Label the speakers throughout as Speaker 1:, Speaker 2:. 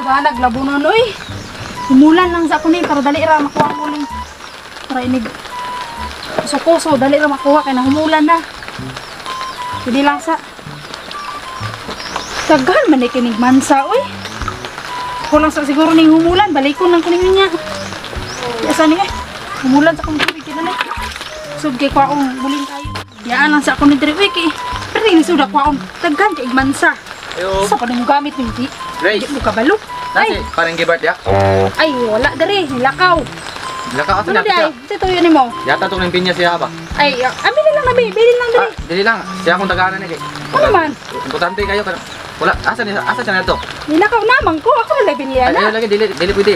Speaker 1: Daghanag labunon oy. Humulan lang sa ako ni para dali ra makuha ang uling. Para inig kuso-kuso dali ra makuha kay nahumulan na. Pwede lang sa daghan man ni kinig mansa oy. Kulang sa siguro ning humulan, balikon lang kuning niya. Asa ni eh? Humulan sa akong tubig kina ni. Sud kay kwaong buling kayo. Diyaan lang sa ako ni diri oy kay pero ni suda kwaong daghan kay mansa.
Speaker 2: Ayo.
Speaker 1: Sa pa mo gamit ni di?
Speaker 2: Grace.
Speaker 1: Di mo kabalo.
Speaker 2: Nasi,
Speaker 1: Ay,
Speaker 2: parang gibart ya.
Speaker 1: ay wala diri, nilakaw.
Speaker 2: Laka asa
Speaker 1: Ano
Speaker 2: na
Speaker 1: di ay?
Speaker 2: siya.
Speaker 1: Sa tuyo nimo.
Speaker 2: Yata tong ng pinya siya ba?
Speaker 1: Ay, amin na lang nabi, bilin lang diri.
Speaker 2: Ah, dili lang. Siya akong taganan ni kay.
Speaker 1: Ano man?
Speaker 2: Importante kayo kana. Wala, asa ni asa siya na to?
Speaker 1: Nilakaw naman ko, ako na lang
Speaker 2: Ay,
Speaker 1: na.
Speaker 2: ayaw lagi dili dili pwede.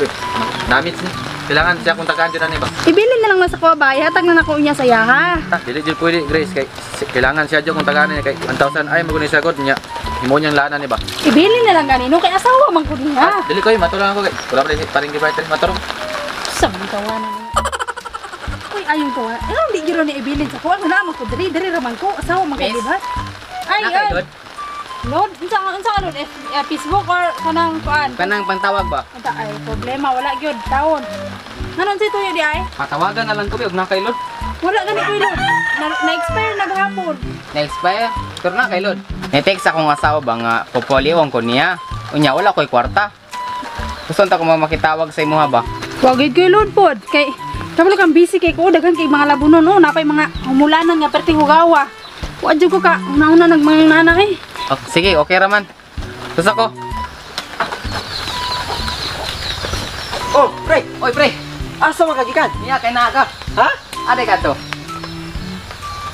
Speaker 2: Damage ni. Kailangan siya akong tagaan dyan ni ba?
Speaker 1: Ibilin na lang na sa kuha ba, ihatag na nako niya sa yaha.
Speaker 2: Ah, dili jud pwede Grace kay kailangan siya jud kung tagaan ni kay 1,000 ay maguni sagot niya. Himo niyang lana ni ba?
Speaker 1: Ibilin na lang ganino kay asawa man ko niya.
Speaker 2: Ah, dili koy matulang ako kay. Wala pa rin parang gibart maturong.
Speaker 1: Sa mga tawanan niya. Uy, ayaw tawa. Eh, hindi giro ni ibilin sa kuha. Ano naman ko diri, diri raman ko. Asawa man ko,
Speaker 3: Miss?
Speaker 1: diba? Ay,
Speaker 3: Nakay,
Speaker 1: ay.
Speaker 3: Lord?
Speaker 1: Lord, unsa unsa ka Lord? Facebook or kanang kuan?
Speaker 3: Kanang pantawag ba?
Speaker 1: Unsa ay problema wala gyud taon. Nganon si tuyo di ay?
Speaker 3: Patawagan na lang ko og nakay Lord.
Speaker 1: Wala gani ko Lord. Na, na-expire na gahapon.
Speaker 3: Na-expire. Pero na kay Lord. Ni-text akong asawa ba nga popoliwon ko niya. Unya wala ko'y kwarta. Gusto unta ko makitawag sa imuha ba?
Speaker 1: Wa gyud koy Lord pod kay kabalo kang busy kay ko daghan kay mga labunon oh napay mga humulanan nga perting hugawa. Wa jud ko ka una-una nagmangana eh.
Speaker 3: Oh, sige, okay ra man. Gusto ko.
Speaker 4: Oh, pre,
Speaker 3: Oy, pre.
Speaker 4: asa man ka gikan?
Speaker 3: Niya kay naa ka.
Speaker 4: Ha?
Speaker 3: Ade ka to.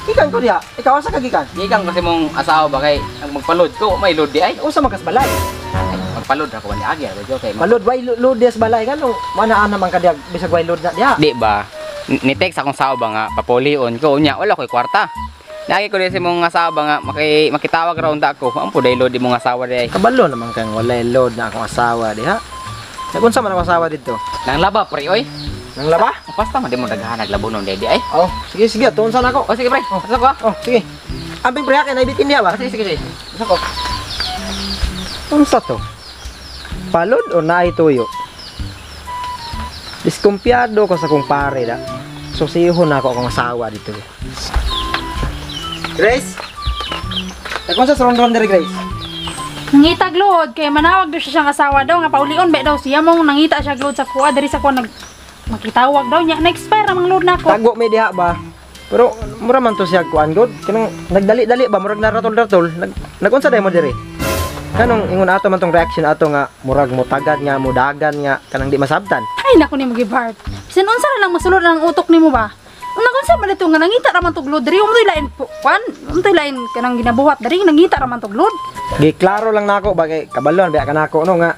Speaker 4: Gikan ko diha. Ikaw asa ka gikan?
Speaker 3: Gikan ko sa imong asawa ba kay ang magpalod ko, may load di ay.
Speaker 4: Usa man kas balay.
Speaker 3: Ay, magpalod ra ko ni agi ra kay.
Speaker 4: Malod way load diha sa balay ngano? Manaan naman ka diha bisag way load na diha.
Speaker 3: Di ba? Ni-text akong asawa ba nga papolion ko unya wala ko'y kwarta. Nagi ko din sa imong asawa ba nga makitawag ra unta ko. Ang puday load imong asawa di ay.
Speaker 4: Kabalo naman kang walay load na akong asawa diha. Nagunsa man akong asawa dito?
Speaker 3: Nang laba pre oy.
Speaker 4: Nang laba?
Speaker 3: Ang pasta man di mo daghan naglabonon di ay.
Speaker 4: Oh, sige sige, tuon sa nako.
Speaker 3: O sige pre,
Speaker 4: Oh.
Speaker 3: pasok ko.
Speaker 4: Oh, sige. Amping pre kay naibitin diha ba?
Speaker 3: Ah, sige sige sige. Pasok ko.
Speaker 4: Unsa to? Palod o naay tuyo? Diskumpiyado ko sa kong pare da. Susihon na ako akong asawa dito. Grace? Nagunsa sa ron-ron diri, Grace?
Speaker 1: Nangitag load kay manawag daw siya siyang asawa daw nga paulion ba daw siya mong nangita siya load sa kuha diri sa kuha nag makitawag daw niya na-expire ang load nako.
Speaker 4: Tago may diha ba? Pero mura man to siya kuan god. Kanang nagdali-dali ba murag naratol-ratol. Nagunsa day mo diri? Kanong ingon ato man tong reaction ato nga murag mutagad nga mudagan nga kanang di masabtan.
Speaker 1: Ay nako nimo gibart. Bisan unsa na lang masulod ang utok nimo ba? Una kung sa man ito nga nangita ra man tog load diri untoy lain kuan, untoy lain kanang ginabuhat diri nangita ra man tog load.
Speaker 4: Giklaro lang nako ba kay kabalon biya kanako no nga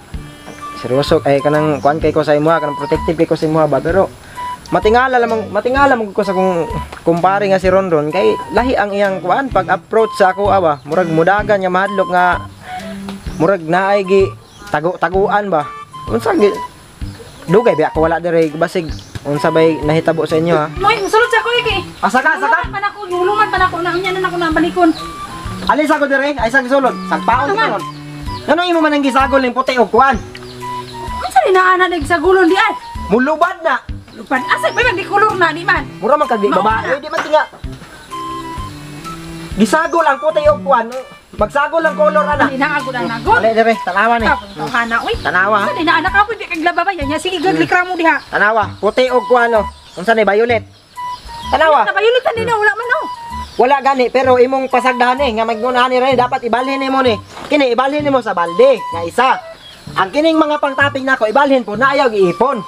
Speaker 4: seryoso ay kanang kuan kay ko sa imuha kanang protective kay ko sa imuha ba pero matingala man ko sa kung kumpare nga si Ronron kay lahi ang iyang kuan pag approach sa ako ba murag mudagan nga mahadlok nga murag naay gi tago-taguan ba unsa gi dugay biya ko wala diri basig unsa bay nahitabo sa inyo ha?
Speaker 1: Moy musulod sa ko kay.
Speaker 4: Asa ka, asa ka?
Speaker 1: Huluman pa nako, huluman pa nako na unya na nako na balikon.
Speaker 4: Alis ako diri ay sa gisulod sagpaon
Speaker 1: Ano
Speaker 4: ka ron. Ngano imo man ang gisagol ning puti og kuan?
Speaker 1: Unsa ni naa na sa gulon di ay?
Speaker 4: Mulubad na.
Speaker 1: Lupan asa ba man di kolor na di man.
Speaker 4: Mura man kag di
Speaker 1: Mauna.
Speaker 4: babae, di man tinga. Gisagol ang puti og kuan. Magsagol ang color ana.
Speaker 1: Di na ako na nagot.
Speaker 4: Ale dire, tanawa ni.
Speaker 1: Tapos na oy.
Speaker 4: Tanawa.
Speaker 1: Unsa ni naa nakapoy di kag laba ba yan? Sige gaglikra mo diha.
Speaker 4: Tanawa, puti og kuan oh. Unsa ni violet? Tanawa.
Speaker 1: Nabayulit ni na wala man oh.
Speaker 4: Wala gani pero imong pasagdahan eh nga maggunahan ni rin dapat ibalhin nimo ni. Kini ibalhin nimo sa balde nga isa. Ang kining mga pangtaping nako ibalhin po na ayaw giipon.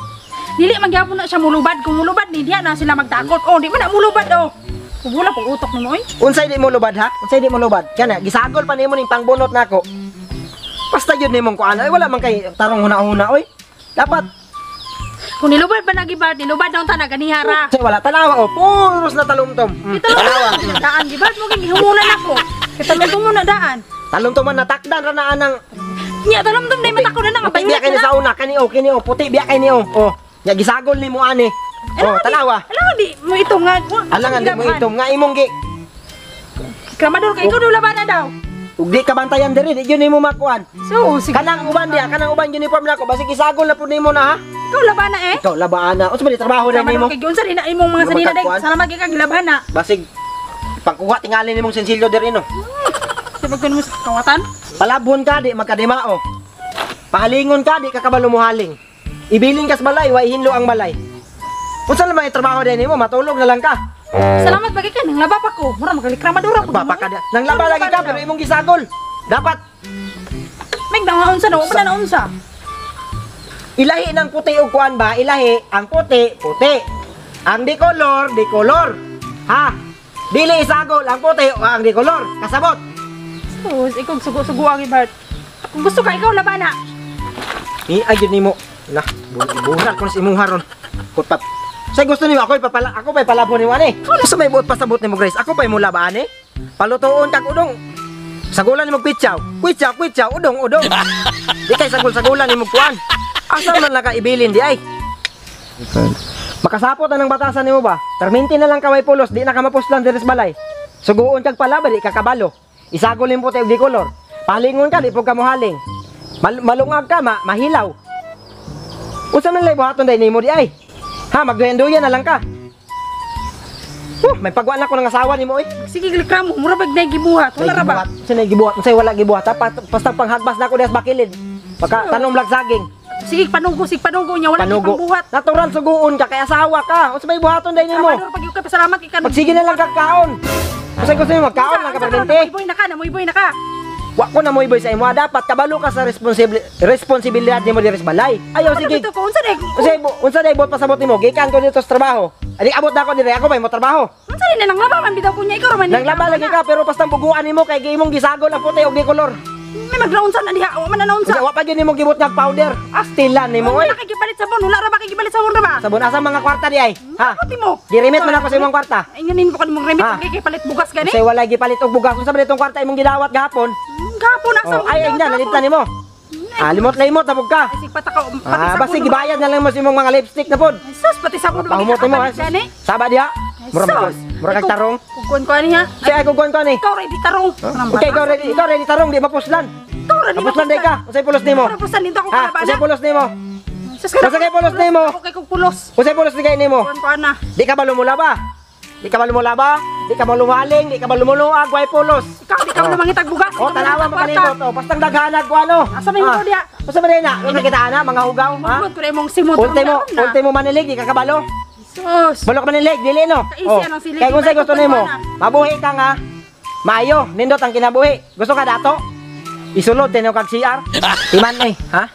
Speaker 1: Dili man gyapon na siya mulubad. Kung mulubad ni diha na sila magtakot. Oh, di man na mulubad oh. Kung wala pong utok nimo oy.
Speaker 4: Unsay di mo lubad ha? Unsay di mo lubad? Kana gisagol pa nimo ning pangbunot nako. Basta yun nimong kuan ay wala man kay tarong huna-huna oy. Dapat
Speaker 1: Kung nilubad pa nagibad, nilubad na unta na ganihara.
Speaker 4: Say wala tanawa oh, puros na talumtom.
Speaker 1: Kita lang daan gibad mo kay gihumulan ako. Kita lang mo na daan.
Speaker 4: Talumtom man natakdan ra na anang
Speaker 1: Nya talumtom day mata ko na nga
Speaker 4: puti biya
Speaker 1: bayulit
Speaker 4: kay ni
Speaker 1: na.
Speaker 4: sa una kani oh kini oh puti biya kay ni oh. Oh, nya gisagol nimo ani. Oh, tanawa.
Speaker 1: Alam di mo ito nga.
Speaker 4: Alangan di mo itom nga imong gi
Speaker 1: Kramador kay ikaw daw laban na daw.
Speaker 4: Ug di ka bantayan diri, di gyud nimo makuan.
Speaker 1: So, sige.
Speaker 4: Kanang uban diha, kanang uban uniform nako, basig isagol na pud nimo na ha.
Speaker 1: Ikaw labana eh.
Speaker 4: Ikaw labaan na. Unsa man di trabaho na nimo?
Speaker 1: Kay unsa din na imong mga
Speaker 4: Ano
Speaker 1: sanina day.
Speaker 4: magkakuan?
Speaker 1: Salamat kay kag labhan na.
Speaker 4: Basig pangkuha tingali nimong sensilyo diri no.
Speaker 1: Sabag mo sa kawatan.
Speaker 4: Palabhon ka di magkadimao. Pahalingon ka di ka kabalo mohaling. Ibilin kas balay, way hinlo ang balay. Unsa naman yung trabaho din nimo, matulog na lang ka.
Speaker 1: Salamat bagay ka nang laba pa ko. Mura magalikramadura ko.
Speaker 4: Bapa ka nang laba lagi ka pero imong gisagol. Dapat
Speaker 1: Meg na unsa na, wala na unsa.
Speaker 4: ilahi ng puti og kuan ba? Ilahi ang puti, puti. Ang di color, di color. Ha? Dili isagol ang puti o ang di color. Kasabot.
Speaker 1: Sus, ikaw sugo-sugo ang Bart. Kung gusto ka ikaw labana.
Speaker 4: Ni ay gyud nimo. Nah, bural ko sa imong haron. Kutpat. Say gusto nimo ako ipapala ako pa'y palabon nimo ani. Gusto may buot pasabot nimo Grace. Ako pa'y mula ba ani? Palutoon kag udong. Sagulan nimo kwitsaw. Kwitsaw, kwitsaw, udong, udong. Di kay sagol-sagulan nimo kuan. Asa man lang ka ibilin di ay? Makasapot na ng batasan nimo ba? Terminti na lang kaway pulos, di na ka mapuslan diri sa balay. Suguon kag palaba, di ka kabalo. Isagol nimo puti og di kolor. Palingon ka, di pud ka mohaling. Malungag ka, mahilaw. Unsa man lay buhaton day nimo di ay? Ha, magduyan-duyan na lang ka. May pagwa na ko ng asawa nimo oy.
Speaker 1: Sige likramo, mura bag na gibuhat. Wala ra ba?
Speaker 4: Unsa nay gibuhat? Unsay wala gibuhat? Ha? Basta panghagbas na ko diha sa bakilid. Pagka tanom lag saging.
Speaker 1: Sige panugo niya wala
Speaker 4: Panugo.
Speaker 1: pangbuhat.
Speaker 4: Natural suguon ka kay asawa ka. Unsa may buhaton day nimo?
Speaker 1: Tramador pag ka pasalamat kay kan.
Speaker 4: Magsige na lang kag kaon. Unsay gusto nimo magkaon lang ka permente?
Speaker 1: Namuiboy na ka, namuiboy na ka.
Speaker 4: Wa ko na moy boy sa imo. Dapat kabalo ka sa responsibilidad nimo diri sa balay. Ayaw sige.
Speaker 1: Ano ko unsa day?
Speaker 4: Unsa day buot pasabot nimo? Gikan ko dito sa trabaho. Ani abot na ako diri, ako may mo trabaho.
Speaker 1: Unsa din nang laba man bitaw ko niya ikaw ra man.
Speaker 4: Nang laba lagi ka pero basta buguan nimo kay giimong gisagol ang puti og di kolor.
Speaker 1: May magnaunsa na diha, wa man na naunsa.
Speaker 4: Unsa wa pa gyud nimo gibot nga powder. Astilan nimo oy.
Speaker 1: Wala kay gipalit sabon, wala ra ba kay gipalit sabon ra ba?
Speaker 4: Sabon asa mga kwarta di ay? Ha?
Speaker 1: Puti mo.
Speaker 4: Giremit man ako sa imong kwarta.
Speaker 1: Inganin ko kanimong remit
Speaker 4: Ha?
Speaker 1: kay gipalit bugas gani.
Speaker 4: Unsay wala gipalit og bugas unsa man itong kwarta imong gidawat gahapon?
Speaker 1: Gapon asa
Speaker 4: Oh, ay ay na naliptan nimo. Ah, limot-limot na pud ka.
Speaker 1: Ay sig pataka pati
Speaker 4: Ah,
Speaker 1: sabon.
Speaker 4: basi gibayad na lang mo sa imong mga lipstick na pod.
Speaker 1: Sus, pati sabon
Speaker 4: Pahumot nimo ha.
Speaker 1: gani.
Speaker 4: Saba diha. Mura mura kag tarong.
Speaker 1: Kukuan ko ani ha.
Speaker 4: Say ay kukuan ko ani.
Speaker 1: Ikaw ready tarong.
Speaker 4: Okay, ikaw ready tarong di mapuslan.
Speaker 1: Ikaw ready
Speaker 4: Mapuslan day ka. Unsay pulos nimo?
Speaker 1: Mapuslan dito ako
Speaker 4: Ha?
Speaker 1: kalabana.
Speaker 4: Unsay pulos nimo?
Speaker 1: Sus,
Speaker 4: Unsay kay pulos nimo?
Speaker 1: Ako kay kog pulos.
Speaker 4: Unsay pulos ni kay nimo?
Speaker 1: Kuan ko ana.
Speaker 4: Di ka ba lumulaba? Di ka ba lumulaba? Di ka ba lumaling? Di ka ba lumuluag? Way pulos.
Speaker 1: Ikaw di ka oh. Mangitag bugas.
Speaker 4: O, tanawa mo kalibot. O, bastang daghanag ko ano.
Speaker 1: Asa may mo diha?
Speaker 4: Asa man na? Ano kita ana? Mga hugaw, ha?
Speaker 1: Mugod ko na imong simot.
Speaker 4: Ultimo manilig, di ka kabalo.
Speaker 1: Sus.
Speaker 4: Balok manilig, dili no.
Speaker 1: Kaisi anong silig.
Speaker 4: Kay kung sa'y gusto nimo, mabuhi ka nga. Maayo, nindot ang kinabuhi. Gusto ka dato? Isulod tinong kag CR. Iman eh, ha?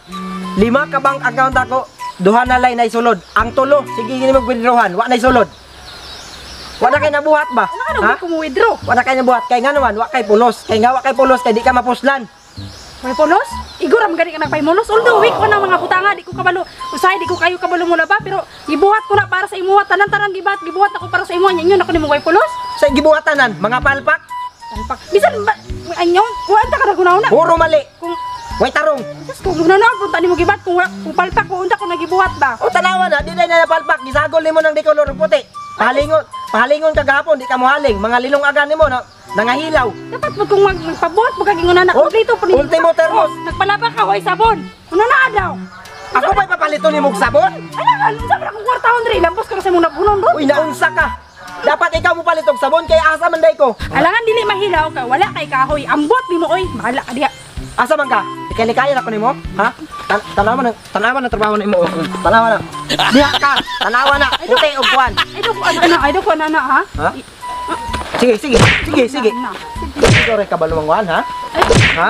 Speaker 4: 5 ka bank account ako, duha na lay na isulod. Ang tulo, sige gini mo withdrawhan, wa na isulod. Wa na kay nabuhat ba?
Speaker 1: Ano ka na ko withdraw?
Speaker 4: Wa na kay nabuhat kay nga naman, wa kay pulos. Kay nga wa kay pulos kay di ka mapuslan.
Speaker 1: May pulos? Igor ang gani ka nagpaymulos. Although weak ko na mga butanga, di ko kabalo. Usahay di ko kayo kabalo mula ba, pero gibuhat ko na para sa imuha. Tanan-tanan gibuhat, gibuhat ako para sa imuha. Inyo na ko nimo way pulos.
Speaker 4: Sa gibuhatanan, mga palpak,
Speaker 1: Palpak. Bisan ba anyo, wa ta ka na.
Speaker 4: puro mali.
Speaker 1: Kung
Speaker 4: Way tarong.
Speaker 1: Diyos ko, guna na punta nimo gibat kung kung palpak ko unta ko nagibuhat ba.
Speaker 4: O tanawa na, di na na palpak, gisagol nimo ng di kolor puti. Pahalingon, pahalingon kagahapon, di ka mohaling. Mga lilong aga nimo na nangahilaw.
Speaker 1: Dapat mo kung magpabuhat mo kag ingon na
Speaker 4: Oh,
Speaker 1: kompleto pa nimo.
Speaker 4: ultimo termos.
Speaker 1: Oh, nagpalaba ka way sabon. Una na daw.
Speaker 4: Ako pa'y papalito nimo og sabon?
Speaker 1: Ala ka, unsa ba akong kwartahon diri lambos ka na sa imong nabunon ron.
Speaker 4: Uy, naunsa ka. Dapat ikaw mo palit og sabon kay asa man day ko.
Speaker 1: Alangan dili mahilaw ka, wala kay kahoy. Ambot nimo oy, bahala ka diha.
Speaker 4: Asa man ka? Ikalikayan ako nimo, ha? Tanawa na, tanawa na trabaho nimo. Tanawa na. Diha ka, tanawa na. Puti og kuan.
Speaker 1: Ay do ko ana, ay do ko ana ha.
Speaker 4: Ha? Sige, sige, sige, sige.
Speaker 1: Na.
Speaker 4: Ikaw rin kabalumanguan, ha?
Speaker 1: Ay,
Speaker 4: Ha?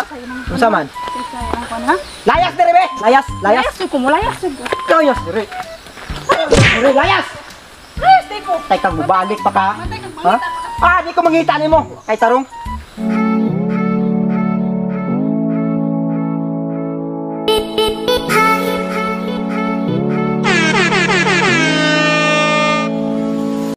Speaker 4: Unsa man?
Speaker 1: ha?
Speaker 4: Layas diri be. Layas, layas.
Speaker 1: Layas ko mo, layas ko.
Speaker 4: Layas diri. Diri layas.
Speaker 1: Layas di ko.
Speaker 4: Tay kang mubalik pa ka.
Speaker 1: Matay kang
Speaker 4: Ha? Ah, di ko mangita nimo. Kay tarong.